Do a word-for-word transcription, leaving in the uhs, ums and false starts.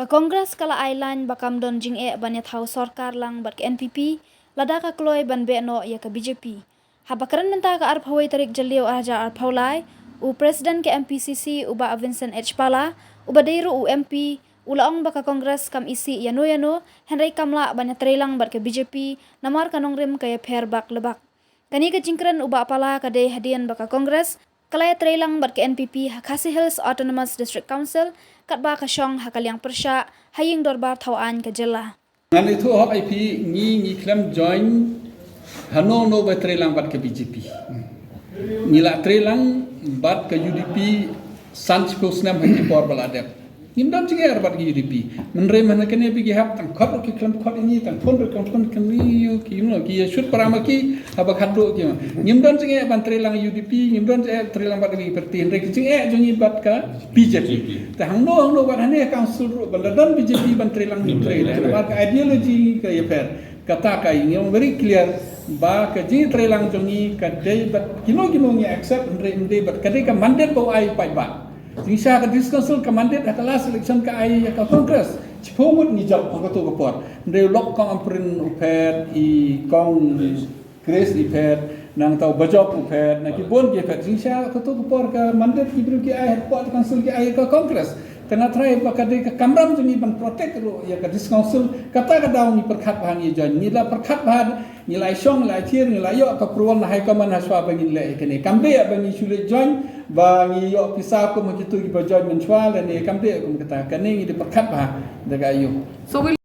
Ka Congress ka la ai lain ba kam don jingeh ban ïathaw sorkar lang bad ka N P P lada ka kloi ban beh noh ïa ka B J P. Haba kren mynta ka arphew tarik Jylliew arhajar arphew lai, u President ka M P C C u Bah Vincent H Pala, uba dei ruh u M P, u la ong ba ka Congress kam isih ïano ïano, hynrei kam lah ban ïatreilang bad ka B J P namar ka nongrim ka ïapher bak le bak. Kane ka jingkren u Bah Pala ka dei hadien ba ka Congress ka la ïatreilang bad ka N P P ha Khasi Hills Autonomous District Council, katba ka shong ha ka liang pyrshah ha ïing dorbar thaw aiñ ka jylla. Ngan ïathuh hok ïa phi, ngi ngi khlem join hano hano ba treilang bad ka B J P. Ngi la treilang bad ka U D P san shiphew snem ha ki por ba la dep. Ngim don jingeh bad ka U D P. Mynrei mynta kane ba ki hap tang khot ruh ki khlem khot ïa ngi, tang phone ruh khlem phone, kane ïa ki, you know, ki ïa shut para ma ki, haba khatduh ki ma. Ngim don jingeh ban treilang U D P, ngim don jingeh treilang bad ka B J P, hynrei ka jingeh jong ngi bad ka B J P. Te hangno hangno bad hane council ruh ban da don B J P ban treilang, ngim trei. Namar ka ideology ka ïapher. Kata ka ngi ong very clear ba ka jingtreilang jong ngi ka dei bad kino kino ngi accept, hynrei ym dei bad ka dei ka mandate ba u ai paidbah. Jingshisha ka District Council ka mandate ha ka last election ka ai ïa ka Congress. Shiphew ngut ngi jop ha kato ka por. Hynrei u lok kong Ampareen u phet, i kong Chris i phet, nangta u Bajop u phet, na ki bun ki phet. Jingshisha kato ka por ka mandate ki briew ki ai hapoh ka Council ki ai ïa ka Congress. Te nga tharai ba ka dei ka kamram jong ngi ban protect ruh ïa ka District Council. Kata ka daw ngi pyrkhat bha ngi join. Ngi la pyrkhat bha, ngi la shong, ngi la thied, ngi la ïoh ka approval na High Command ha shuwa ba ngin leh ïa kane. Kam dei ba ngi shu leit join ba ngi ïoh pisa kum ha kito kiba join mynshuwa lane, kam dei kum kata. Kane ngi dei pyrkhat bha da ka ïoh. So we'll